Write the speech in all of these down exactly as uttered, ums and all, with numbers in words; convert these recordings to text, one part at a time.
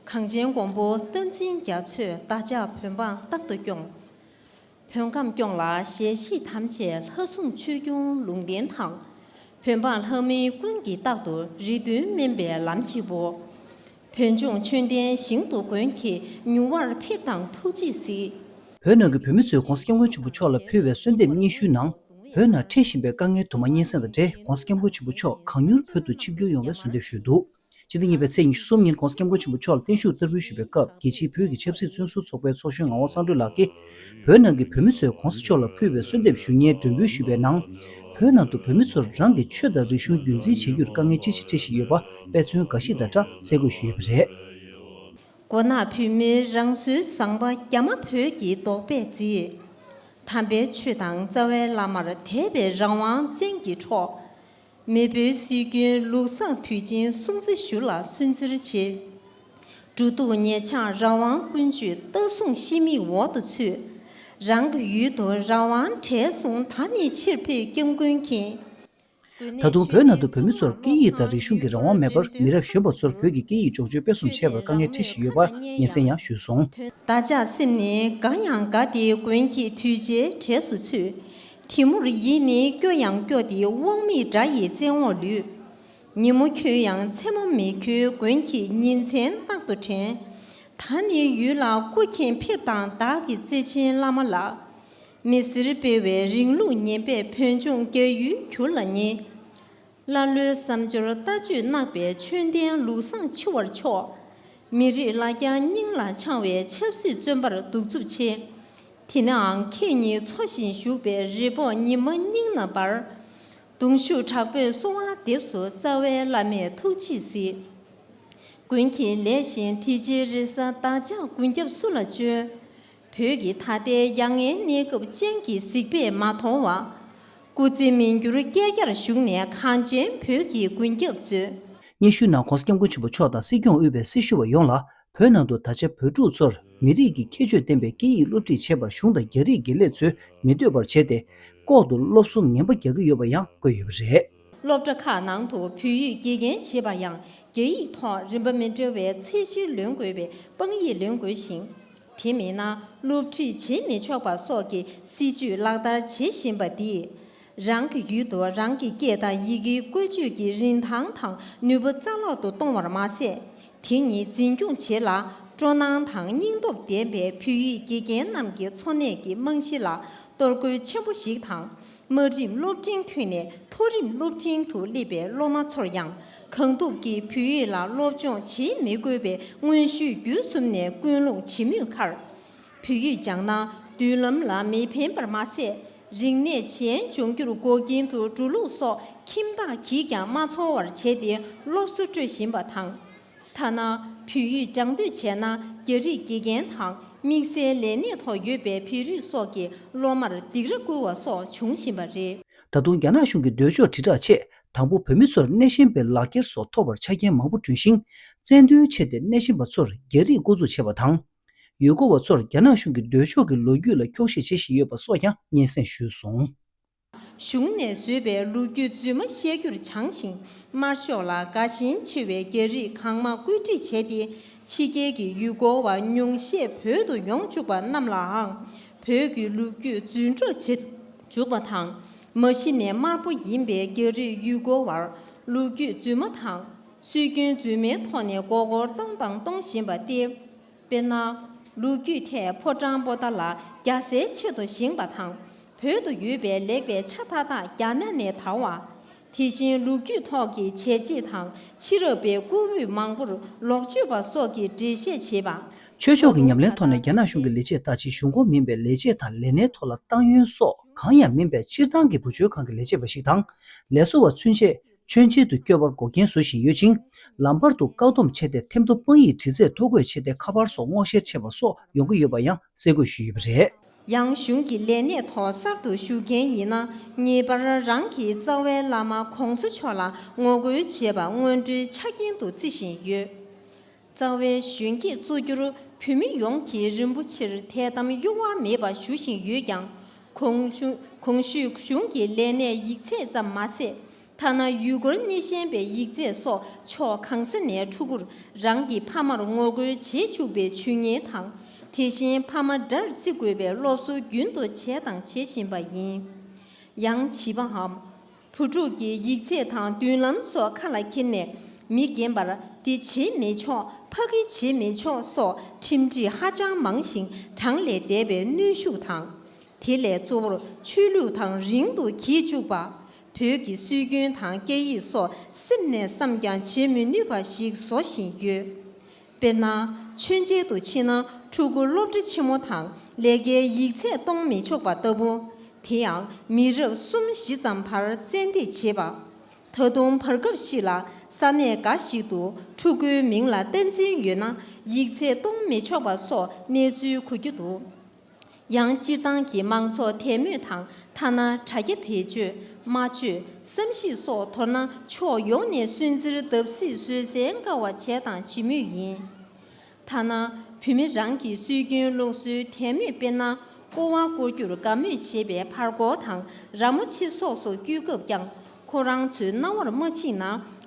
གངས་ཅན་མགོན་པོ་བསྟན་འཛིན་རྒྱ་མཚོས་བདག་ཅག་བོད་འབངས་རྟག་ཏུ་སྐྱོང་། བོད་ཁམས་སྐྱོང་ལ་ཞལ་བཞེས་དམ་བཅས་ལྷ་སྲུང་ཆོས་སྐྱོང་ལུང་བསྟན་དང་། བོད་འབངས་ལྷ་མི་ཀུན་གྱིས་རྟག་ཏུ་རེ་འདུན་སྨིན་པའི་ལམ་གཅིག་པུ། བོད་ལྗོངས་ཆོས་ལྡན་ཞིང་དུ་མགོན་ཁྱེད་མྱུར་བར་ཕེབས་དང་ཐུགས་རྗེས་གཟིགས། བོད་ནང་གི་བོད་མི་ཚོས་༸གོང་ས་༸སྐྱབས་མགོན་ཆེན་པོ་མཆོག་ལ་ཕུལ་བའི་གསོལ་འདེབས་སྙན་ཞུའི་ནང་། བོད་ནང་འཕྲད་བཞིན་པའི་དཀའ་ངལ་དུ་མ་སྙན་སེང་དང་འབྲེལ་༸གོང་ས་༸སྐྱབས་མགོན་ཆེན་པོ་མཆོག་གང་མྱུར་བོད་དུ་ཆིབས་བསྒྱུར་ཡོང་བའི་གསོལ་འདེབས་ཞུས་འདུག། སྤྱི་ཟླ་གཉིས་པའི་ཚེས་ཉི་ཤུ་གསུམ་ཉིན་༸གོང་ས་༸སྐྱབས་མགོན་ཆེན་པོ་མཆོག་ལ་བརྟན་བཞུགས་བསྟར་འབུལ་ཞུས་པའི་སྐབས། རྒྱལ་སྤྱིའི་བོད་ཀྱི་ཆབ་སྲིད་བཙོན་ཟུར་ཚོགས་པའི་ཚོགས་གཞོན་ངག་དབང་བསམ་གྲུབ་ལགས་ཀྱིས། བོད་ནང་གི་བོད་མི་ཚོས་༸གོང་ས་མཆོག་ལ་ཕུལ་བའི་གསོལ་འདེབས་ཞུ་སྙན་སྒྲོན་འབུལ་ཞུས་པའི་ནང་། བོད་ནང་དུ་བོད་མི་ཚོར་རང་གི་ཆོས་དང་རིག་གཞུང་རྒྱུན་འཛིན་བྱེད་རྒྱུར་དཀའ་ངལ་ཅི་ཆེ་འཕྲད་བཞིན་ཡོད་པ་དཔེ་མཚོན་འགའ་ཞིག་དང་སྦྲགས་གསལ་བཀོད་ཞུས་ཡོད་པ་རེད། མགོ་ནག་བོད་མིའི་རང་སྲོལ་བཟང་པ་རྒྱ་མ་བོད་ཀྱི་རྡོག་པས་མཛེས། དམ་པའི་ཆོས་དང་རྩ་བའི་བླ་མར་དད་པའི་རང་དབང་བཙན་གྱིས་འཕྲོག། མེས་པོའི་སྲོལ་རྒྱུན་ལུགས་བཟང་དུས་ཆེན་སྲུང་བརྩི་ཞུ་ལ་སུན་གཙེར་བྱེད། འགྲོ་འདུག་ཉལ་འཆག་རང་དབང་ཀུན་སྤྱོད་ལྟ་སྲུང་ཤི་མིག་འོག་ཏུ་ཚུད། རང་གི་ཡུལ་དུ་རང་དབང་བྲལ་སོང་། ད་ནི་ཕྱིར་ཕེབས་སྐྱབས་མགོན་མཁྱེན། ད་དུང་བོད་ནང་དུ་བོད་མི་ཚོར་སྐད་ཡིག་དང་རིག་གཞུང་གི་རང་དབང་མེད་པར། མི་རབས་གཞོན་པ་ཚོར་བོད་ཀྱི་སྐད་ཡིག་སྦྱོང་སྤྱོད་སྤེལ་གསུམ་བྱེད་པར་དཀའ་ངལ་འཕྲད་བཞིན་ཡོད་པ་སྙན་སེང་ཡང་ཞུས་སོང་། བདག་ཅག་སེམས་ནི་དགའ་ཡང་དགའ་སྟེ། མགོན་ཁྱེད་དུས་བྱེད་གྲས་སུ་ཚུད། དེ་མུར་ཡིད་ནི་སྐྱོ་ཡང་སྐྱོ་སྟེ། དབང་མེད་དགྲ་ཡི་བཙན་འོག་ལུས། ཉིན་མོ་འཁྱོལ་ཡང་མཚན་མོ་མི་འཁྱོལ། མགོན་ཁྱེད་ཉིན་མཚན་རྟག་ཏུ་དྲན། ད་ནི་ཡུལ་ལ་སྐུ་མཁྱེན་ཕེབས་དང་། བདག་གི་བརྩེ་ཆེན་བླ་མ་ལགས། མི་སེར་སྤེལ་བའི་རིང་ལུགས་ངན་པས། བོད་ལྗོངས་རྒྱ་ཡུལ་གྱུར་ལ་ཉེ། ཀླ་ཀློའི་བསམ་སྦྱོར་ལྟ་སྤྱོད་གནག་པས། ཆོས་ལྡན་ལུགས་བཟང་འཆི་བར་ཕྱོགས། མི་རིགས་ལ་རྒྱ་སྙིང་ལ་འཆང་བའི། ཆབ་སྲིད་བཙོན་པར་གདུག་རྩུབ་ཆེ། དེ་ནའང་ཁྱེད་ཉིད་འཚོ་ཞིང་བཞུགས་པའི། རི་བོང་ཉི་མ་སྙིང་ན་འབར། གདུང་ཤུགས་དྲག་པོས་གསོལ་བ་འདེབས་སོ། རྩ་བའི་བླ་མས་ཐུགས་རྗེས་གཟིགས། མགོན་ཁྱེད་ལེགས་ཤིང་དེ་ཕྱིར་རེ་ས། བདག་ཅག་མགོན་སྐྱབས་སུ་ལ་བྱོན། བོད་ཀྱི་ད་ལྟའི་ཡ་ངའི་གནས་སྐབས་སྤྱན་གྱིས་གཟིགས་པས་མ་མཐོང་བ། སྐུ་ཚེ་མི་འགྱུར་བསྐལ་བརྒྱར་བཞུགས་ནས། གངས་ཅན་བོད་ཀྱི་མགོན་སྐྱབས་མཛོད། སྙན་ཞུའི་ནང་༸གོང་ས་༸སྐྱབས་མགོན་ཆེན་པོ་མཆོག་དང་སྲིད་སྐྱོང་དབུས་པའི་སྲི་ཞུ་བ་ཡོངས་ལ། བོད་ནང་དུ་ད་ཆ་བོད་ཕྲུག་ཚོར་མི་རིགས་ཀྱི་ཁྱད་ཆོས་ལྡན་པའི་སྐད་ཡིག་སློབ་ཁྲིད་བྱེད་པར་གཞུང་དང་རྒྱ་རིགས་དགེ་ལས་ཚོས་མི་འདོད་པར་བྱས་ཏེ། ལྐོག་ཏུ་སློབ་གསོ་ངན་པ་རྒྱག་གི་ཡོད་པ་ཡང་བཀོད་ཡོད་པ་རེད། སློབ་གྲྭ་ཁག་ནང་དུ་བོད་ཡིག་དགེ་རྒན་བྱེད་པར་ཡང་། རྒྱ་ཡིག་ཐོག་རིམ་པ་མི་འདྲ་བའི་ཚད་གཞི་ལོན་དགོས་པའི་དཔང་ཡིག་ལོན་དགོས་ཤིང་། དེ་མིན་ན་སློབ་ཁྲིད་བྱེད་མི་ཆོག་པ་སོགས་ཀྱི་སྲིད་བྱུས་ལག་བསྟར་བྱེད་བཞིན་པ་འདིས། རང་གི་ཡུལ་དུ་རང་གི་སྐད་དང་ཡི་གེའི་བཀོལ་སྤྱོད་ཀྱི་རིན་ཐང་དང་ནུས་པ་རྩ་བརླག་ཏུ་གཏོང་བར་མ་ཟད། དེ་ཉིད་འཛིན་སྐྱོང་བྱེད་ལ། སྤྲོ་སྣང་དང་སྙིང་སྟོབས་ལྡན་པའི་བོད་ཡིག་དགེ་རྒན་རྣམས་ཀྱི་འཚོ་གནས་ཀྱི་རྨང་གཞི་ལ་གཏོར་རྒོལ་ཆེན་པོ་ཞིག་དང་། དམའ་རིམ་སློབ་འབྲིང་ཁྱོན་ནས་མཐོ་རིམ་སློབ་འབྲིང་དུ་སླེབས་པའི་སློབ་མ་ཚོར་ཡང་། གང་ཐུབ་ཀྱིས་བོད་ཡིག་ལ་སློབ་སྦྱོང་བྱེད་མི་དགོས་པའི་མངོན་ཤུལ་བརྒྱུད་གསུམ་ནས་ཀུན་སློང་བྱེད་མུས་ཁར། བོད་ཡིག་སྦྱངས་ན་མདུན་ལམ་ལ་མི་ཕན་པར་མ་ཟད། རིག་གནས་གཞན་སྦྱོང་རྒྱུར་འགོག་རྐྱེན་དུ་འགྲོ་ལུགས་སོགས་ཁྱིམ་བདག་གིས་ཀྱང་མ་ཚོར་བར་བྱས་ཏེ་སློབ་གསོ་སྤྲོད་བཞིན་པ་དང་། ཐ་ན་བོད་ཡིག་སྦྱང་འདོད་བྱས་ན་རྒྱ་རིགས་དགེ་རྒན་དང་དམིགས་བསལ་ལས་གནས་ཐོག་ཡོད་པའི་བོད་རིགས་སོགས་ཀྱིས་སློབ་མར་སྡིགས་ར་བསྐུལ་བ་སོགས་བྱུང་བཞིན་པ་རེད། ད་དུང་རྒྱ་ནག་གཞུང་གི་འདོད་ཕྱོགས་དྲིལ་བསྒྲགས་ཆེད། དང་པོ་བོད་མི་ཚོར་སྣེ་ཤན་པའི་ལག་འཁྱེར་སོགས་ཐོབ་པར་ཆ་རྐྱེན་མང་པོ་བསྐྲུན་ཞིང་། བཙན་གནོན་ཆེད་དེ་སྣེ་ཤན་པ་ཚོར་རྒྱ་རིགས་བསྐུར་འཛུགས་བྱས་པ་དང་། ཡུལ་སྐོར་བ་ཚོར་རྒྱ་ནག་གཞུང་གི་འདོད་ཕྱོགས་ཀྱི་ལོ་རྒྱུས་ལ་འཁྱོག་བཤད་བྱེད་བཞིན་ཡོད་པ་སོགས་ཀྱང་སྙན་སེང་ཞུས་སོང་། གཞུང་ནས་བཟོས་པའི་ལོ་རྒྱུས་རྫུན་མ་བཤད་རྒྱུར་སྦྱངས་ཤིང་དམར་ཤོག་ལ་དགའ་ཞེན་ཆེ་བའི་རྒྱ་རིགས་གང་མང་བཀོད་སྒྲིག་བྱས་ཏེ། ཕྱི་རྒྱལ་གྱི་ཡུལ་སྐོར་བ་ཉུང་ཤས་བོད་དུ་ཡོང་བཅུག་པ་རྣམས་ལའང་བོད་ཀྱི་ལོ་རྒྱུས་རྫུན་སྒྲོག་བྱེད་བཅུག་པ་དང་། མ་གཞི་ནས་དམར་པོ་ཡིན་པའི་རྒྱ་རིགས་ཡུལ་སྐོར་བར་ལོ་རྒྱུས་རྫུན་མ་དང་སྲོལ་རྒྱུན་རྫུན་མའི་ཐོག་ནས་མགོ་སྐོར་གཏོང་དང་གཏོང་བཞིན་པ་སྟེ། དཔེར་ན། ལོ་རྒྱུས་ཐད་ཕོ་བྲང་པོ་ཏཱ་ལ་རྒྱལ་སའི་ཆེད་དུ་བཞེངས་པ་དང་། བོད་དུ་ཡོད་པའི་ལེགས་པའི་ཆ་མཐའ་དག་རྒྱ་ནག་ནས་དར་བ། དེ་བཞིན་ལོ་རྒྱུས་ཐོག་གི་བྱས་རྗེས་དང་ཕྱི་རབས་པའི་བཀུར་འོས་མང་པོར་ལོག་སྤྱོད་པ་སོགས་ཀྱི་འགྲེལ་བཤད་བྱེད་པ། ཆོས་ཕྱོགས་ཀྱི་ཉམས་ལེན་ཐོག་ནས་རྒྱ་ནག་གཞུང་གི་ལས་བྱེད་ལྟ་ཅི་གཞུང་འཁོར་མིན་པའི་ལས་བྱེད་དང་ལས་སྣའི་ཐོག་ལ་བཏང་ཡོན་སོགས་གང་ཡང་མིན་པའི་སྤྱིར་བཏང་གི་བུ་བཅོལ་ཁང་གི་ལས་བྱེད་པ་ཞིག་དང་། ལས་བཟོ་བ་ཚུན་ཆད་མཆོད་མཇལ་དུ་བསྐྱོད་པར་འགོག་རྐྱེན་བཟོ་བཞིན་ཡོད་ཅིང་། ལམ་བར་དུ་བཀག་སྡོམ་བྱས་ཏེ་ཐེམ་ཐོ་དཔང་ཡིག་འབྲི་ཚད་ཐོ་འགོད་བྱས་ཏེ་ཁ་པར་སོགས་སྔོག་བཤེར་བྱས་པ་སོགས་ཡོང་གི་ཡོད་པ་ཡང་གསལ་འགོད་ཞུས་ཡོད་པ་རེད། ཡང་གཞུང་གི་ལས་གནས་ཐོག་གསར་དུ་ཞུགས་མཁན་ཡིན་ན་ངེས་པར་རང་གི་རྩ་བའི་བླ་མ་༸གོང་ས་མཆོག་ལ་ངོ་རྒོལ་བྱེད་པ་སྔོན་འགྲོའི་ཆ་རྐྱེན་དུ་བརྩི་བཞིན་ཡོད། རྩ་བའི་གཞོན་སྐྱེས་གཙོ་གྱུར་བོད་མི་ཡོངས་ཀྱིས་རིན་པོ་ཆེར་དད་དམ་གཡོ་བ་མེད་པར་ཞུ་བཞིན་ཡོད་ཀྱང་། གོང་ཞུ་གོང་ཞུས་གཞུང་གི་ལས་གནས་ཡིག་ཚད་ཙམ་མ་ཟད། ཐ་ན་ཡུལ་སྐོར་སྣེ་ཤན་པའི་ཡིག་ཚད་སོགས་ཕྱོགས་གང་ས་ནས་ཕྲུ་གུར་རང་གི་ཕ་མར་ངོ་རྒོལ་བྱེད་བཅུག་པའི་ཇུས་ངན་དང་། དེ་བཞིན་ཕ་མ་དགྲར་བརྩི་དགོས་པའི་སློབ་གསོ་རྒྱུན་དུ་བྱས་དང་བྱེད་བཞིན་པ་ཡིན། ཡང་བྱིས་པའམ། བུ་ཕྲུག་གིས་ཡིག་ཚད་དང་མདུན་ལམ་སོགས་ཁ་ལ་འཁྱེར་ནས། མི་རྒན་པར་འདི་བྱེད་མི་ཆོག་ཕ་གི་བྱེད་མི་ཆོག་སོགས་ཁྲིམས་སྒྲིག་ཧ་ཅང་མང་ཞིང་གྲངས་ལས་འདས་པའི་གནོན་ཤུགས་དང་། དེ་ལས་གཙོ་བོར་ཆོས་ལུགས་དང་རིང་དུ་གྱེས་བཅུག་པ། བོད་ཀྱི་སྲོལ་རྒྱུན་དང་སྐད་ཡིག་སོགས་སེམས་ནས་བསམ་ཀྱང་བརྗེད་མི་ནུས་པ་ཞིག་བཟོ་བཞིན་ཡོད། དཔེར་ན། མཆོད་མཇལ་དུ་ཕྱིན་ན་ཕྲུ་གུ་སློབ་གྲྭ་ཆེན་མོ་དང་ལས་ཀའི་ཡིག་ཚད་གཏོང་མི་ཆོག་པ་ལྟ་བུ། དེ་ཡང་མི་རབས་གསུམ་བཞི་ཙམ་བར་བཙན་འདེད་བྱེད་པ། ད་དུང་བར་སྐབས་ཤིག་ལ་ས་གནས་འགའ་ཞིག་ཏུ་ཕྲུ་གུའི་མིང་ལ་བསྟན་འཛིན་ཡོད་ན་ཡིག་ཚད་གཏོང་མི་ཆོག་པ་སོགས་གནས་ཚུལ་གོ་རྒྱུ་འདུག། ཡང་སྤྱིར་བཏང་གི་མང་ཚོགས་དད་མོས་དང་ཐ་ན་དྲ་རྒྱ་བེད་སྤྱོད། སྨྲ་བརྗོད། བསམ་གཞིག་སོགས་མདོར་ན་ཕྱོགས་ཡོངས་ནས་སུན་གཙེར་བརྡབ་གསིག་བཟོད་བསྲན་དཀའ་བ་བྱས་དང་བྱེད་མུས་ཡིན། ཐ་ན་བོད་མི་རང་གི་སྲོལ་རྒྱུན་ལུགས་སྲོལ་དད་མོས་དཔེར་ན་ཀོ་བ་བསྐོར་རྒྱུར་དགའ་མོས་བྱེད་པའི་ཕར་རྒོལ་དང་ར་མོ་ཆེ་སོགས་སུ་བསྐྱོད་སྐབས་ཀྱང་ཁོ་རང་ཚོའི་རྣ་བར་མ་ཕྱིན་ན་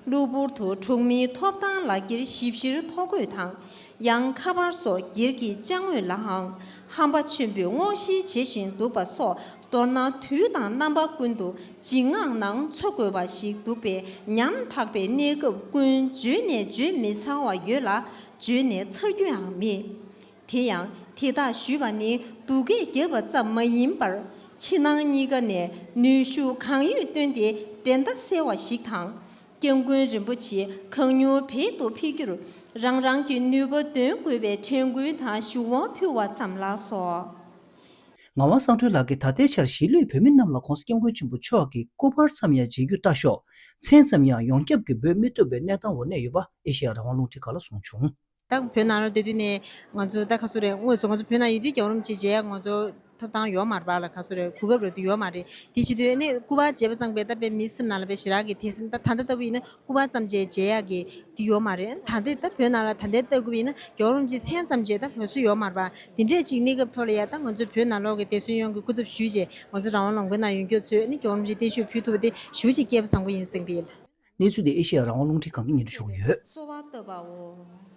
གློ་བུར་དུ་གྲོགས་མིའི་ཐོབ་ཐང་ལག་འཁྱེར་ཞིབ་བཤེར་ཐོ་འགོད་དང་། ཡང་ཁ་པར་སོགས་སྒེར་གྱི་ཅ་དངོས་ལའང་ཧམ་པ་ཆེན་པོས་སྔོག་བཤེར་བྱེད་བཞིན་འདུག་པ་སོགས། མདོར་ན་དུས་དང་རྣམ་པ་ཀུན་ཏུ་འཇིགས་དངངས་ནང་འཚོ་དགོས་པ་ཞིག་འདུག་པས། ཉམ་ཐག་པའི་གནས་སྐབས་ཀུན་བརྗོད་ནས་བརྗོད་མི་ཚར་བ་ཡོད་ལ། བརྗོད་ནས་ཚར་རྒྱུའང་མེད། དེ་ཡང་དེ་དག་ཞུས་པ་ནི་སྡུག་སྐད་རྒྱབ་པ་ཙམ་མ་ཡིན་པར། ཕྱི་ནང་གཉིས་ཀ་ནས་ནུས་ཤུགས་གང་ཡོད་བཏོན་ཏེ་བདེན་མཐའ་གསལ་བ་ཞིག་དང་། སྐྱབས་མགོན་རིན་པོ་ཆེ་གང་མྱུར་བོད་དུ་ཕེབས་རྒྱུར་རང་རང་གི་ནུས་པ་འདོན་དགོས་པའི་དྲན་སྐུལ་དང་ཞུ་བ་ཕུལ་བ་ཙམ་ལགས་སོ། ངག་དབང་གསང་སྒྲོན་ལགས་ཀྱིས་ད་ལྟའི་ཆར་གཞིས་ལུས་བོད་མི་རྣམས་ལ་༧གོང་ས་༧སྐྱབས་མགོན་ཆེན་པོ་མཆོག་གི་སྐུ་པར་ཙམ་ཡང་མཇལ་རྒྱུ་ལྟ་ཞོག་མཚན་ཙམ་ཡང་ཡོངས་ཁྱབ་ཀྱིས་འབོད་མི་ཐུབ་པའི་གནས་སྟངས་འོག་གནས་ཡོད་པ་ཨེ་ཤེ་ཡ་རང་དབང་རླུང་འཕྲིན་ཁང་ལ་གསུངས་བྱུང་། ད་བོད་ནང་ལ་བསྡད་དུས་ནས་ང་ཚོ་ད་ག་ཚོད་རེད། དངོས་སུ་ང་ཚོ་བོད་ནང་ཡོད་དུས་རྒྱལ་བ་རིན་པོ་ཆེ་མཇལ་ཡག་ང་ཚོ་ཐོབ་ཐང་ཡོད་མ་རེད་པ་ལ། ག་ཚོད་རེད། གོ་སྐབས་རེད་དུ་ཡོད་མ་རེད། དེ་བྱེད་དུས་ནས་སྐུ་པར་མཇལ་བ་ཙམ་པས་ད་དཔེ་མི་སེམས་ནང་ལ་དཔེ་ཞེ་དྲག་གི་དད་སེམས། ད་ད་ལྟ་ལྟ་བུ་ཡིན་ན་སྐུ་པར་ཙམ་མཇལ་མཇལ་ཡག་གི་དེ་ཡོད་མ་རེད། ད་ལྟའི་ད་བོད་ནང་ལ་ད་ལྟའི་ལྟ་སྐབས་ཡིན་ན་རྒྱལ་བ་རིན་པོ་ཆེ་མཚན་ཙམ་མཇལ་ད་བོད་སུ་ཡོད་མ་རེད་པ། དེ་འདྲས་ཅིག་གནས་སྐབས་ཐོག་ལ་ཡ་ད་ང་ཚོ་བོད་ནང་ལོགས་ཀྱི་འདས་གསོན་ཡོངས་ཀྱི་སྐུ་ཚབ་ཞུས་བྱས་ང་ཚོ་རང་དབང་ལུང་པའི་ནང་ཡོད་མཁན་ཚོས་ནི་རྒྱལ་བ་རིན་པོ་ཆེ་བརྟན་བཞུགས་ཕུལ་ཐུབ་པ་དེ་ཞེ་པོ་ཅིག་སྐལ་པ་བཟང་པོ་ཡིན་བསམ་གྱི་ཡོད། གནས་ཚུལ་འདི་ཨེ་ཤེ་ཡ་རང་དབང་རླུང་འཕྲིན་ཁང་གིས་སྙན་སྒྲོན་ཞུ་གི་ཡོད། གསོལ་བ་བཏབ་པའོ།